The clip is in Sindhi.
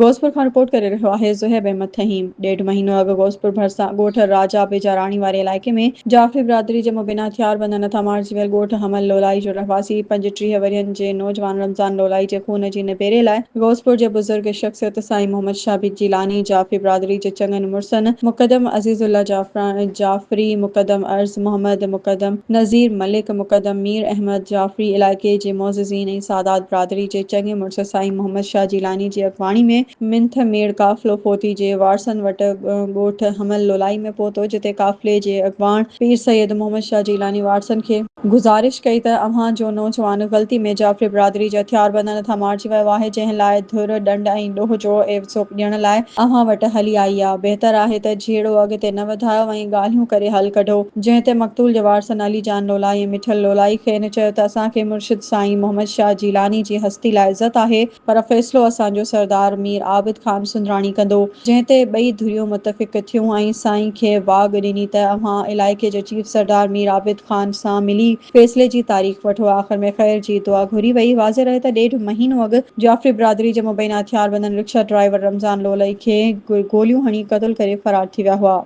غوثپور کان رپورٽ ڪري رهيو آهي زوهيب احمد ٿهيم. ڏيڍ مهينو اڳ غوثپور ڀرسان ڳوٺ راجا بيجاراڻي واري علائقي ۾ جعفري برادري جي مبينا هٿياربندن هٿان مارجي ويل ڳوٺ حمل لولائي جو رهواسي 35 ورهين جي نوجوان رمضان لولائي جي خون جي نبيري لاء غوثپور جي بزرگ شخصيت سائين محمد شاهه جيلاني جعفري برادري جي چڱن مڙسن مقدم عزيز الله جعفري، مقدم عرض محمد، مقدم نذير ملڪ، مقدم مير احمد جعفري علائقي جي معززين ۽ سادات برادري جي چڱي مڙس سائين محمد شاهه جيلاني جي اڳواڻي ۾ منٿ ميڙ قافلو فوتي جي وارثن وٽ ڳوٺ حمل لولائي ۾ پهتو جتي قافلي جي اڳواڻ پير سيد محمد شاهه جيلاني وارثن کي گذارش ڪئي ته اوهان جو نوجوان غلطي ۾ جعفري برادري جي هٿياربندن هٿان مارجي ويو آهي جنهن لاء ڌر ڏنڊ ۽ ڏوهه جو عيوضو ڏيڻ لاء اوهان وٽ هلي آئي آ بهتر آهي ته جهيڙو اڳتي نه وڌايو ۽ ڳالهيون ڪري حل ڪڍو جنهن تي مقتول جي وارثن علي جان لولائي ۽ مٺل لولائي کين چيو ته اسان کي مرشد سائين محمد شاهه جيلاني جي هستي لاء عزت آهي پر فيصلو اسان جو سردار مير عابد خان سندراڻي ڪندو. جنهن تي ٻئي ڌريون متفق ٿيون ۽ سائين کي واڳ ڏني ته اوهان علائقي جي چيف سردار مير عابد خان سان ملي فيصلي جي تاريخ وٺو. آخر ۾ خير جي دعا گهري وئي. واضح رهي ته ڏيڍ مهينو اڳ جعفري برادري جي مبينا هٿياربندن رڪشا ڊرائيور رمضان لولئي کي گوليون هڻي قتل ڪري فرار ٿي ويا هئا.